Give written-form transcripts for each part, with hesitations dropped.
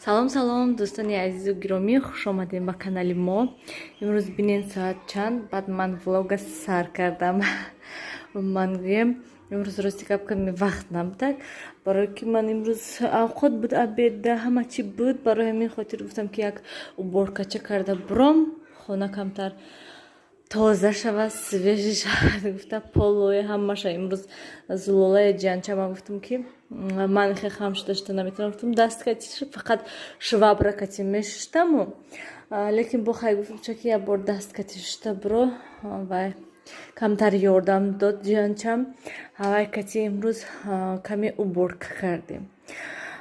Салом, салом, дӯстони азизу гиромӣ, хушомадем ба канали мо. Имрӯз бинен, соат чанд, баъд ман влога сар кардам. Ман гӯем, имрӯз, рости гап, каме вақт набудак, барое ки ман имрӯз авқот буд, обеда, ҳама чӣ буд. Барои ҳамин хотир гуфтам, ки як уборкача карда буром, хона камтар тоза шавад, свежий шавад гуфта, полои ҳамаша имрӯз зулолаи ҷанча. Ман гуфтам, ки ман хе хам шуда шуда наметавонам, гуфтам, даст кати, фақат швабра кати мешиштаму, лекин бо хай гуфтам, чаки як бор даст кати шишта буро. Вай камтар ёрдам дод ҷанчам. Ҳавай кати имрӯз каме уборка кардем.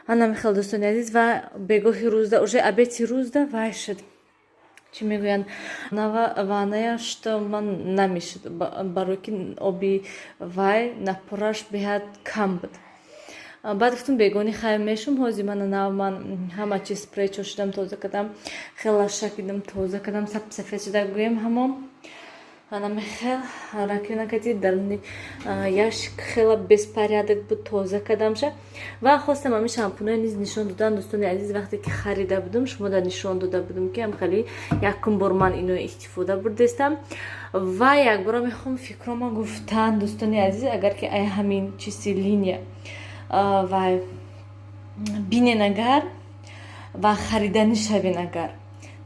Ана михел, дӯстони азиз. Ва бегоҳи рӯзда, уже обеди рӯзда, вай шуд, чӣ мегӯянд, ванная шута ман намешуд, барое ки оби вай напораш беҳад кам буд. Баъд гуфтам, бегони хай мешум. Ҳози мана нав ман ҳама чиз спрей чошидам, тоза кардам, хела шакидам, тоза кардам, сап сафед шуда гӯем. Ҳамон ана мехел раковина кати даруни ящик хела беспорядок буд, тоза кардамша. Ва хостам ҳамин шампуное низ нишон додан, дӯстони азиз. Вақте ки харида будум, шумода нишон дода будум, ки ҳамхели якум бор ман ино истифода бурдестам. Ва якбора мехоҳам фикрома гуфтан, дӯстони азиз. Агар ки ай ҳамин чизи линия ва бинен агар ва хариданӣ шавен агар,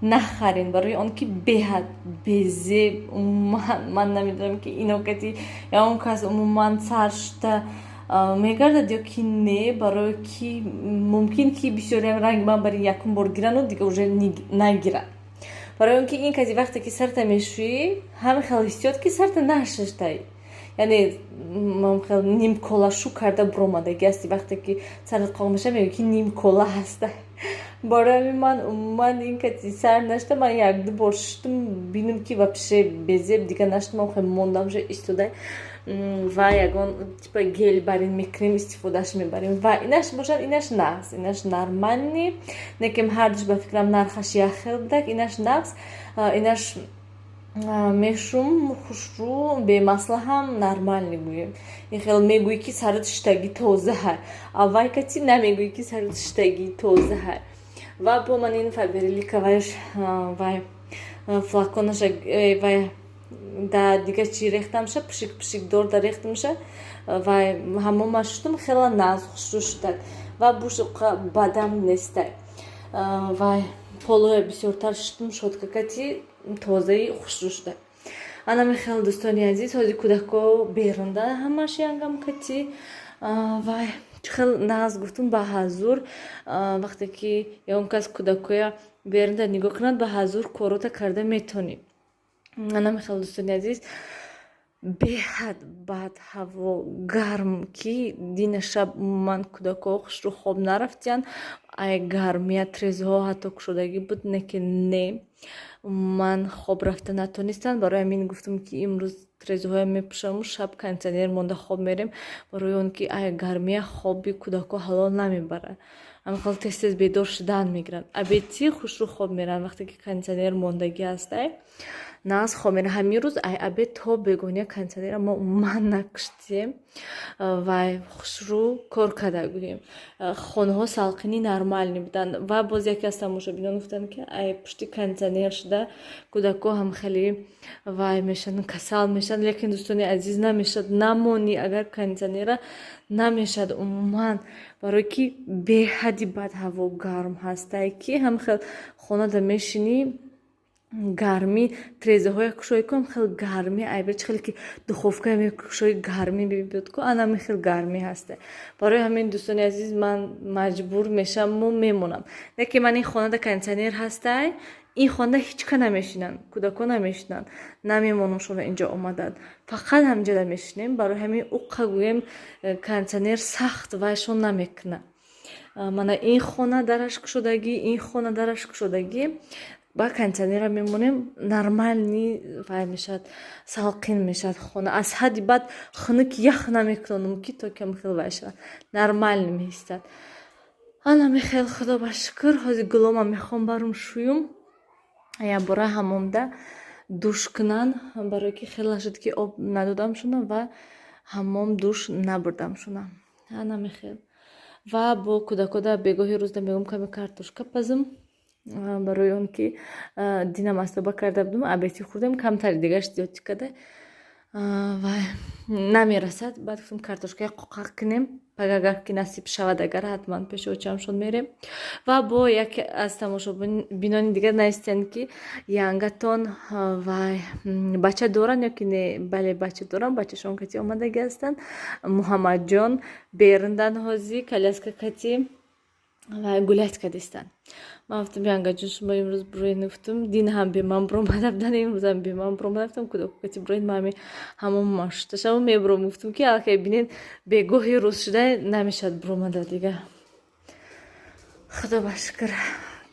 нахарен, барои он ки беҳад безеб. Умуман ман намедонам, ки ино кати ягон кас умуман сар шуда мегардад ё ки не, барое ки мумкин ки бисёриам ранги ман бари якум бор гирану дига уже нагиранд, барои он ки ин каси вақте ки сарта мешӯӣ, ҳамин хел ҳиссиёт, ки сарта нашаштай, яъне хел нимколашу карда буромадагӣ ҳасти. Вақте ки сарат қоқ меша, мегӯӣ, ки нимкола ҳаста. Барои ҳамин ман умуман ин кати сар нашта. Ман якду бор шуштум, бинум, ки вообще безеб, дига наштум, хел мондам ша истода. Ва ягон типа гель барин мекунем, истифодааш мебарем. Ва инаш бошад, инаш нағз, инаш нормальный, некем ҳардуш ба фикрам нархаш як хел будак. Инаш нағз, инаш мешум, хушрӯ, бемасла нормальный гӯем. Ин хел мегӯӣ, ки сарат шиштагӣ тозаҳа, аввай кати намегӯӣ, ки сарат шиштагӣ тозаҳа. Ва бо ман ин Фаберлика вайш, вай флаконаша вай да дига чӣ рехтамша, пшик пшик дор да рехтамша. Вай ҳамома шуштум, хела нағз, хушрӯ шудак ва бушуқа бадам нестай. Вай полоя бисёртар шуштум, щётка кати, тозаи хушрӯ шуда. Ана михел, дӯстони азиз. Ҳози кӯдако берунда ҳамаш янгам кати. Вай чӣ хел нағз гуфтум, ба ҳазур вақте ки ягон кас кӯдакоя берунда нигоҳ кунад, ба ҳазур корота карда метонӣ. Ана михел, дӯстони азиз. Беҳад бад ҳаво гарм, ки дина шаб умуман кӯдакҳо хушрӯ хоб нарафтиянд ай гармия. Трезаҳо ҳатто кушодагӣ буд, не ки не, умуман хоб рафта натонистанд. Барои ҳамин гуфтам, ки имрӯз трезаҳоя мепӯшаму шаб кондитсионер монда хоб мерем, барои он ки ай гармия хоби кӯдакҳо ҳалол намебарад. Ҳамин тез тез бедор шудан мегиранд. Обедти хушрӯ хоб мераванд, вақте ки кондитсионер мондагӣ ҳастай, нағз хоб мераванд. Ҳамин рӯз ай обед то бегоҳия кондитсионера мо умуман накуштем, вай хушрӯ кор карда гӯем. Хонаҳо салқинӣ нормальный буданд. Ва боз яке аз тамошобинон гуфтанд, ки ай пушти кондитсионер шуда кӯдакҳо ҳам хеле вай мешаванд, касал мешаванд. Лекин, дӯстони азиз, намешавад, намонӣ агар кондитсионера, намешавад умуман, барое ки беҳади бад ҳаво гарм ҳастай, ки ҳам хел хонада мешинӣ, гармӣ, трезаҳоя кушоӣ ку, хел гармӣ айбер, чӣ хеле ки духовкая мекушоӣ, гармӣ мебиёд ку, анами хел гармӣ ҳаста. Барои ҳамин, дӯстони азиз, ман маҷбур мешаваму мемонам. Лекин ман ин хонада кондитсионер ҳастай, ин хонада ҳеҷ ка намешинанд, кӯдакҳо намешинанд, намемонам шумо инҷо омаданд, фақат ҳаминҷода мешинем. Барои ҳамин уқа гӯем, кондитсионер сахт вайшон намекунад. Мана ин хона дараш кушодагӣ, ин хона дараш кушодагӣ, ба кондитсионера мемонем, нормальный вай мешавад, салқин мешавад хона. Аз ҳадди баъд хунук ях намекунонам, ки то кам хел вай шавад, нормальный меистад. Ана михел, худо ба шукр. Ҳозир гулома мехоҳам барум шӯюм, якбора ҳамомда душ кунан, барое ки хеле шуд, ки об надодам шуна ва ҳамом душ набурдам шуна. Ана михел. Ва бо кӯдакода бегоҳи рӯзда мегӯм каме картошка пазм, барои он ки динам асоба карда будум, абети хӯрдем, камтари дигаш зиёдтӣ када ва намерасад. Баъд гуфтам картошкаи қоқақ кунем, агар ки насиб шавад, агар ҳатман пеши очамшон мерем. Ва бо яке аз тамошобинони дигар навистанд, ки янгатон вай бача доранд ё ки не. Бале, бача дорам, бачашон кати омадаги ҳастанд. Муҳаммадҷон берундан, ҳозӣ коляска кати ва гулять кардистанд. Ман гуфтам, янгаҷон, шумо имрӯз бироед. Гуфтам, дин ҳам бе ман биромада будан, имрӯзам бе ман биромада. Гуфтам, кӯдакати бироед, ман ҳами ҳамон маршруташамо мебуром. Гуфтам, ки аллакай бинед, бегоҳи рӯз шуда намешавад биромада дига. Худо ба шукр,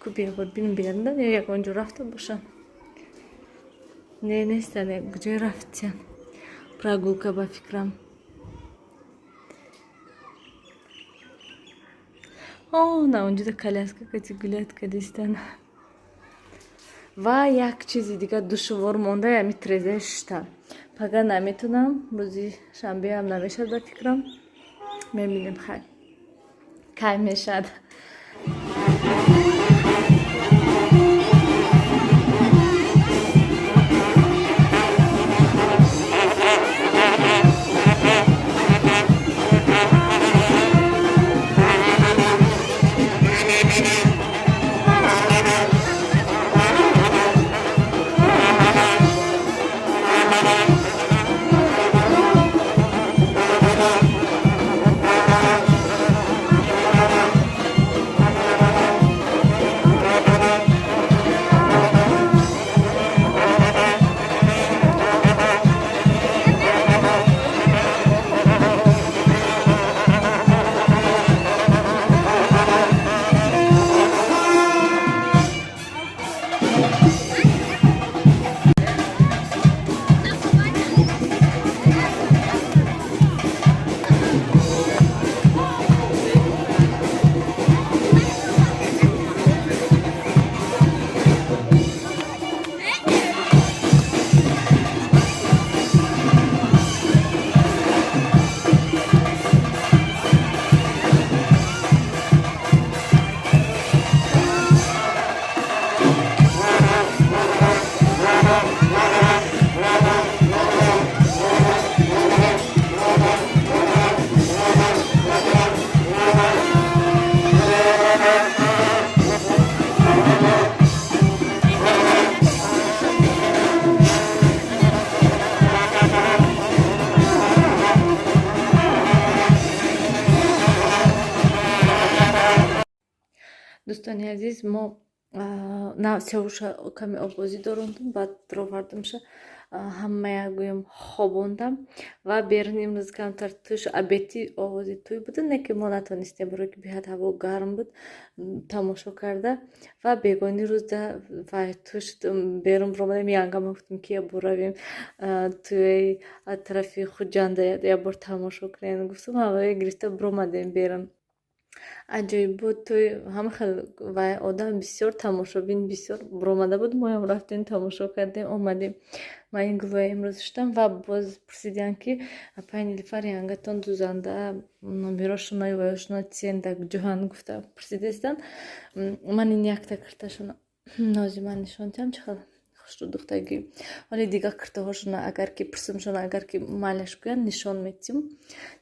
ку бебор бинам, берундан ё ягон ҷо рафта бошанд. Не, нестанд, куҷое рафтиян, прогулка ба фикрам. На, онҷода коляска кати гулять кардистанд. Ва як чизи дигар душвор монда, ами трезаи шишта. Пага наметонам, рӯзи шанбеам намешавад ба фикрам. Мебинем, хай, кай мешавад. Дӯстони азиз, мо севуша каме оббозӣ дорондум, баъд ровардамша, ҳамая гӯям хобондам ва берун имрӯз камтар туш абети овози тӯй буда, не ки мо натонистем, барои ки беҳад ҳаво гарм буд тамошо карда. Ва бегони рӯзда вай туш берун биромадем. Янгама гуфтем, ки ябор равем тӯи тарафи Хуҷанда, ябор тамошо кунем, гуфтум. Ҳавое гирифта биромадем берун. Аҷоиб буд тӯй, ҳама хел вай одам бисёр, тамошобин бисёр биромада буд. Моям рафтем, тамошо кардем, омадем. Ман ин гулоя имрӯз шудам. Ва боз пурсидиям, ки апай Нилуфар, янгатон дузанда номерошуна ваёшуна тиен, дар ҷоҳан гуфта пурсидастанд. Ман ин якта кирташона нози ман нишон диҳам, чӣ хел хушрӯ духтагӣ. Вале дигар киртаҳошона агар ки пурсимшона, агар ки майлаш гӯянд, нишон метиҳм,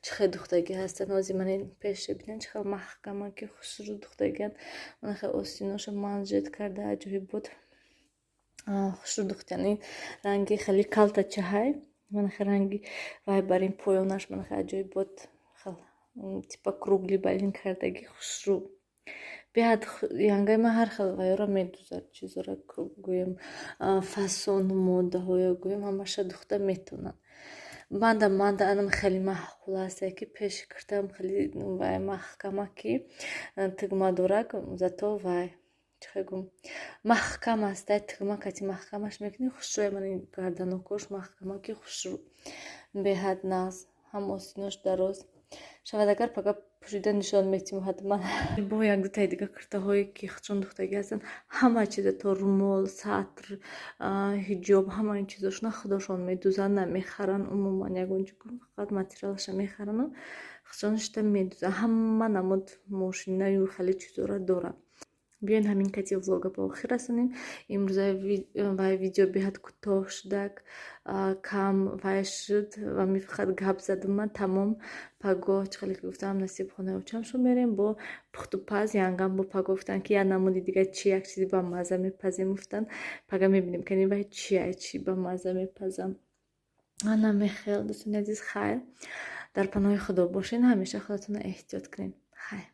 чӣ хел духтагӣ ҳастанд. Ҳози ман ин пеше бинед, чӣ хел маҳкама ки хушрӯ духтагианд. Мана хел остиноша манжет карда, аҷоиб буд, хушрӯ духтиян. Ин ранги хеле калтачаҳай, мана хел ранги вай бар ин поёнаш, мана хел аҷоиб буд, хел типа круглый балин кардагӣ, хушрӯ беҳад. Янгаи ман ҳар хел вайёро медузад, чизора гӯем, фасону модаҳоё гӯем, ҳамаша духта метавонад. Манда анам хеле маъқул аст, ки пеши киртам хеле вай маҳкама, ки тугмадорак, зато вай чӣ хел гӯм, маҳкам аст. Тугма кати маҳкамаш мекунӣ, хушрӯя. Ман гарданокош маҳкама, ки хушрӯ, беҳад нағз, ҳам остинош дароз шавад. Агар пага пӯшида нишон метиҳем ҳатман. Бо як дутаи дигар киртаҳое, ки худшон духтагӣ ҳастанд, ҳама чиза, то румол, сатр, ҳиҷоб, ҳама ин чизошона худошон медузанд, намехаранд умуман ягон ҷо, фақат материалаша мехаранду Хусусан шита медуза, ҳама намуд мошинаю хеле чизора дорад. Биёен, ҳамин кати влога ба охир расонем. Имрӯза вай видео беҳад кӯтоҳ шудак, кам вай шуд ва ми фақат гап задам ман, тамом. Пагоҳ, чӣ хеле ки гуфтам, насиб, хонаи очамшон мерем бо пухтупаз. Янгам бо пагоҳ гуфтанд, ки як намуди дига чи, як чизи бамазза мепазем, гуфтанд. Пага мебинем, кани вай чия, чи бамазза мепазам. Ана мехел, дӯстони азиз, хайр, дар паноҳи Худо бошед, ҳамеша худатонро эҳтиёт кунед. Хайр.